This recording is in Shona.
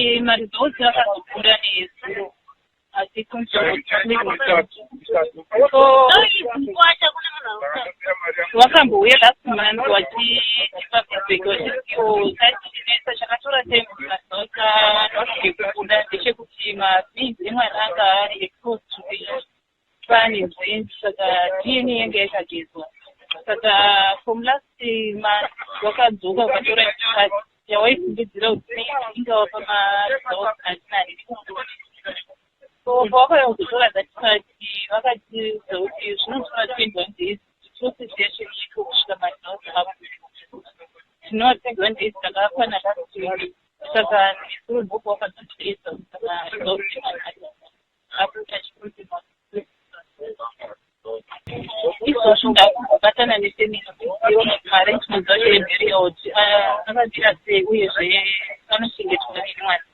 Kuti maresults akazobuda nezuro, asi vakambouya last month vachitipa feedback, vachitiwo chatinetsa chakatora time kuti maresults anozge kubuda ndechekuti maveins emwana anga ari exposed to the pane veins, saka DNA yanga yakagezwa. Saka from last month vakadzoka vakatora chikati yawaifungidzira kuti maybe ingava pamaresults atinani. So pavakauya kuzotora that part, vakatiudza kuti zvinotora 21 days kuti process yacho iitwe kusvika maresults abuda. Tinova 21 days takakwana last week, saka nezuro ndoko vakatotiudza kuti maresults emwana abuda chiprocess. Izvozvo ndakumbobatana nefamily kuti maarrangements acho eburial kuti akamira sei, uyezve anochengetwa neni mwana.